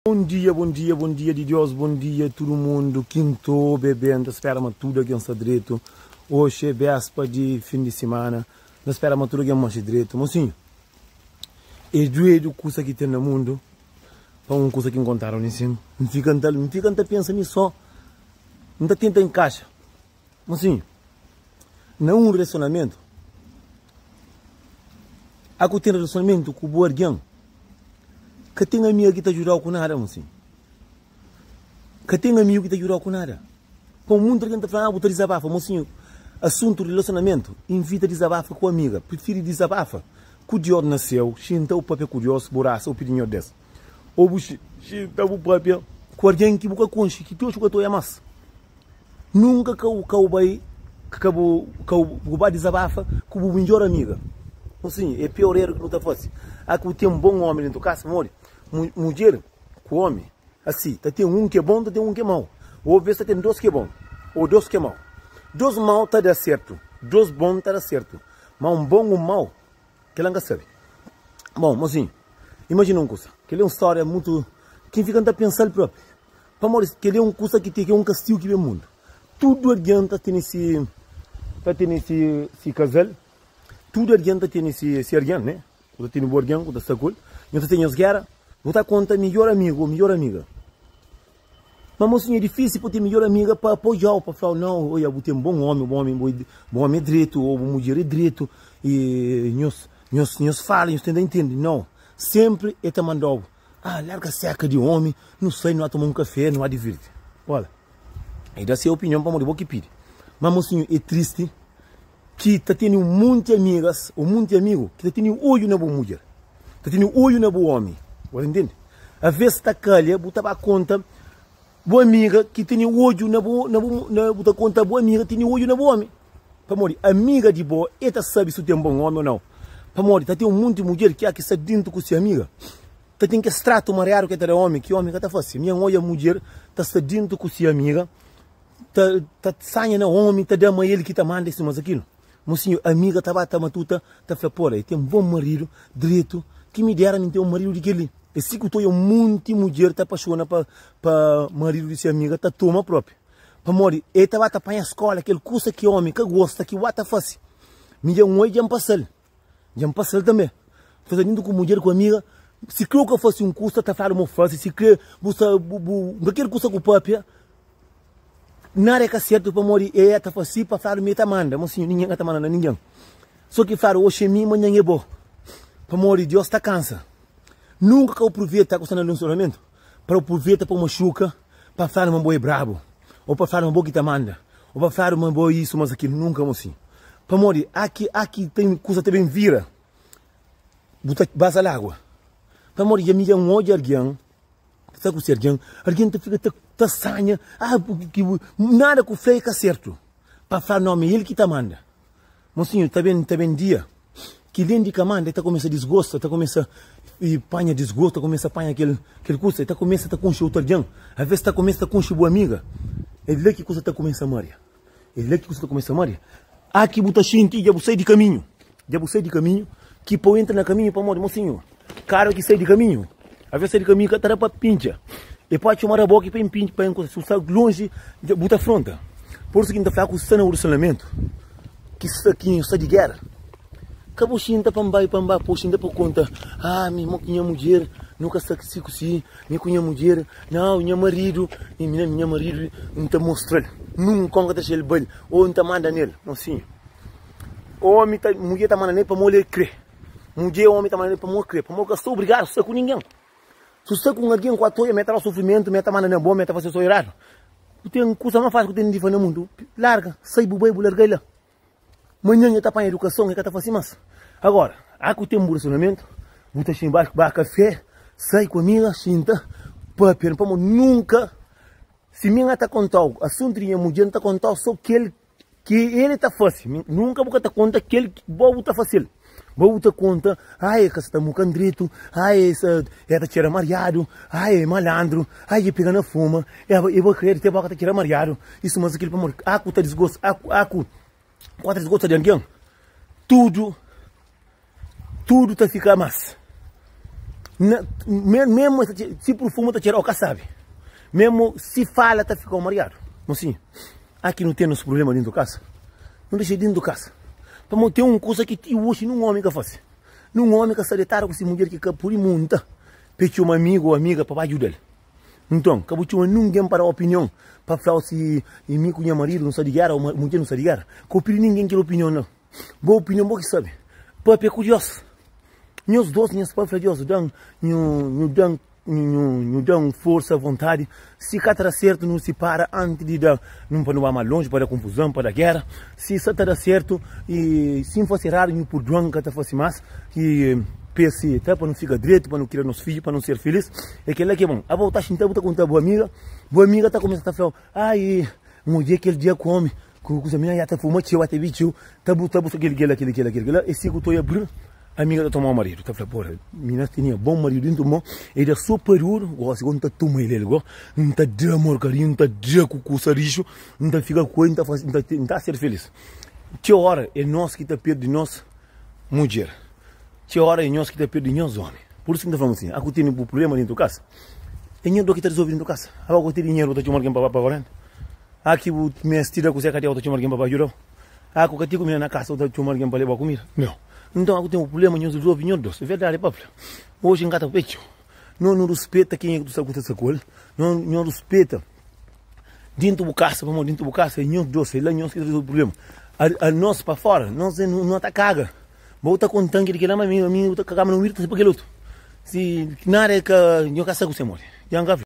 Bom dia, bom dia, bom dia di Deus, bom dia tudo mundo Quinto bebê, N ta spera ma tudo algen sta dretu Oxi é bespa di fim di simana N ta spera ma tudo algen manxe dretu Mosinhu, é duedu kusa ki ten na mundu Pa un kusa ki N kontadu li sin N fika N ta, N fika N ta pensa mi so N ta tenta inkaxa Mosinhu, na un relasionamentu A ku ten relasionamentu ku bu algen Ka ten amiga ki ta djudau ku nada, mosinhu. Ka ten amigu ki ta djudau ku nada. Pa munti algen ta fla, ah, bu ta dizabafa. Mosinhu, asuntu di relasionamentu, invita dizabafa ku amiga. Prifiri dizabafa ku Dios na séu, xinta bu papia ku Dios, bu rasa, bu pidi Nhordes. Ô bu xinta bu papia ku algen ki bu ka konxe, ki ti oji bu ka ta oia mas. Nunka ka u ka u bai ka bu ka bu ba dizabafa ku bu midjor amiga. Mosinhu, é pior eru ki nu ta fase. A ku ten bon omi dentu kasa, pamodi mudjer ku omi asi, ta ten un ki é bon, ta ten un ki é mau. Ô ves ta ten dos ki é bon ô dos ki é mau. Dos mau ta da sertu, dos bon ta da sertu, ma un bon un mau Kel-la N ka sabe. Bon, mozinhu, imajina un kusa. Kel-li é un stória mutu ki N fika N ta pensa-l propi. Pamodi kel-li é un kusa ki ten, ki é un kastigu ki ben mundu. Tudu algen ta tene si, ta tene si, si kazal, tudu algen ta tene si, si algen, ne? Bu ta tene bu algen ku ta sta ku el, nhos ta ten nhos géra, bu ta konta midjór amigu ô midjór amiga. Ma mosinhu é difísil pa ten midjor amiga pa apoiau, pa flau, nau, oia, bu ten bon omi, bu omi, bu omi é dretu, ô bu mudjer é dretu, i nhos, nhos, nhos fala, nhos tenta intende. Nau, senpri e ta mandau, ah, larga seka di omi, nu sai, nu ba toma un kafé, nu ba divirti. Ola, e da se opinion pamodi bo ki pidi. Ma mosinhu é tristi ki ta tene un monti amigas ô monti amigu ki ta tene odju na bu mudjer, ta tene odju na bu omi. Bu ta ntende? Aves ta kalha bu ta ba konta bu amiga ki tene odju na bu, na bu, na, bu ta konta bu amiga tene odju na bu omi. Pamodi amiga di bo e ta sabe si bu ten bon omi ô nau. Pamodi ta ten un monti mudjer ki ki sta dintu ku se amiga ta ten kes tratu mariadu ki e ta da omi ki omi ka ta fase. Mi N odja mudjer ta sta dintu ku se amiga. ta ta sanha na omi ta da ma el ki ta manda isu mas akilu mosinhu amiga ta ba ta matuta ta fla pora e ten bon maridu dretu ki mi dera mi ten un maridu di kel li e si ku ta oia munti mudjer ta apaxona pa pa maridu di se amiga ta toma propi pamodi e ta ba ta panha skola kel kusa ki omi ka gosta ki ba ta fasi mi dja N oi dja N pasal Dja N pasa-l tanbe. N ta sta djuntu ku mudjer, ku amiga. Si kre u ka fase un kusa, ta fladu ma u fase. Si kre bu sta, bu, bu, kalker kusa ku papia, nada é ka sertu pamodi e ta fase pa fladu ma e ta manda. Mo sinhor, ningen ka ta manda na ningen. So ki fladu oxi é mi, manhan é bo. Pamodi Dios ta kansa. Nunka ka bu pruveta ku sta na relasionamentu pa bu pruveta pa bu maxuka, pa fladu ma bo é brabu, o pa fladu ma bo ki ta manda. Ô pa fladu ma bo é isu mas akilu nunka mo si pamodi aki aki ten kusa ta ben vira bu ta baza lagua pamodi dja mi dja N odja algen sta ku se algen algen ta fika ta ta sanha ah ki bu nada ku fla é ka sertu pa fla no ma el ki ta manda Mosinhu ta ben ta ben dia ki len di ka manda e ta kumesa disgosta ta kumesa panha disgostu ta kumesa panha kel kel kusa e ta kumesa ta konxe otu algen aves ta kumesa ta konxe bu amiga é la ki kusa ta kumesa maria é la ki kusa ta kumesa maria a ki bu ta xinti dja bu sai di kaminhu dja bu sai di kaminhu ki pa bu entra na kaminhu pamodi mosinhu Karu ki sai di kaminhu, aves sai di kaminhu ka ta da pa pintxa. E pode txoma raboki pa inpinti pa enkosta. Si bu sta lonji, bu ta fronta. Pur isu ki N ta fla ku sta na bu relasionamentu, ki sta ki sta di gera, ka bu xinta pa N bai pa N ba pa bu xinta pa konta, ah mi mo ki nha mudjer nu ka sta si ku si, mi ku nha mudjer, nau nha maridu, mi nha maridu N ta mostra-l, nunka N ka ta dexa-l bai ô N ta manda nel. Nau sinhor. Omi ta mudjer ta manda nel pamodi el kre. Mudjer omi ta manda nel pamodi kre, pamodi ka sta obrigadu sta ku ningen. Si sta ku un algen ku atoia, me ta da sufrimentu, me ta manda na bo, me ta fase so eradu. Bu ten kusa ma fasi ku ten di fasi na mundu, larga, sai bu bai bu larga el la. Manhan el ta panha edukason, el ka ta fasi mas. Agora, a ku ten bu relasionamentu, bu ta xinti ba kafe, sai ku amiga, xinta, papia, pamodi nunka si mi N ta kontau asuntu di nha mudjer, N ta kontau so kel Ki el ta fase, nunka bu ka ta konta kel ki bo bu ta fasel. Bo bu ta konta, ai e ka sta muka ndritu, ai e sa e ta txera mariadu, ai e malandru, ai e pega na fuma, e bo krê te boka ta txera mariadu, isu mas akil pamodi a ku ta disgosta, a ku a ku ta disgosta di algen, tudu tudu ta fika mas. Na, memu si purfumu ta txera-u ka sabi. Memu si fala ta fika-u mariadu. Mosinhu, aki nu ten nos prublema dintu kasa. Nu dexa dintu kasa. Pamodi ten un kusa ki ti oxi nun omi ka fase. Nun omi ka sta detadu ku si mudjer ki ka pudi munta pa e txoma amigu o amiga pa ba djuda-l. Nton, ka bu txoma ningen pa da opinion, pa fla-u si mi ku nha maridu nu sta di géra o mudjer nu sta di géra. Ka bu pidi ningen kel opinion la. Bo opinion bo ki sabe. Papia ku Dios. Nhos dos nhos pode fla Dios, da-m nhu da-m nhu da-m forsa, vontadi. Si ka ta da sertu, nu sipara antis di da nu pa nu ba más lonji, pa da konfuzon, pa da géra. Si sa ta da sertu i si N fase eradu, nhu purdua-m, N ka ta fase más. I pa es seta, pa nu fika dretu, pa nu kria nos fidju, pa nu ser filis. É kel-la ki é bon. Abo bu ta xinta, bu ta konta bu amiga, bu amiga ta kumesa ta fla-u, Ai, N odja kel dia ku omi ku kuza mina ya ta fuma txeu, ta bebi txeu, ta bu ta buska kel kel-la, kel kel-la, kel kel-la. E si ku ta oia brr, amiga ta toma maridu, ta fla, Pora, mina tenia bon maridu dentu mon, e da so paridu, gosi go N ta toma el el go, N ta da amor, karinhu, N ta da ku kusa rixu, N ta fika ku el, N ta fasi, N ta ser filis. Txeu ora é nos ki ta perdi nos mudjer, txeu ora é nos ki ta perdi nos omi. Pur isu ki N ta fla-m asin, a ku tene bu prublema dentu kasa, é nha dor ki ta rizolve dentu kasa. Aba ku ten dinheru bu ta txoma algen pa ba paga renta? A ki bu meste da kuzê ka ten, bu ta txoma algen pa ba djuda-u? A ku ka ten kumida na kasa, bu ta txoma algen pa leba kumida? Nau. Nton, a ku ten bu prubléma, nhos rezolve nhos dos. Verdadi pa fla, oji N ka ta pâpia txeu. Nos nu ruspeta kenha ki tu sta ku el, nos ruspeta dentu bu kasa, pamodi dentu bu kasa é nhos dos, é la nhos ki ta rezolve prubléma. Anos pa fora, nos no ta kaga. Bo ta kontan kel ki la, ma mi, mi bu ta kaga, ma no ta pa kel otu. Si nada é ka, nho ka sa ku se modi. Dja N ka fla.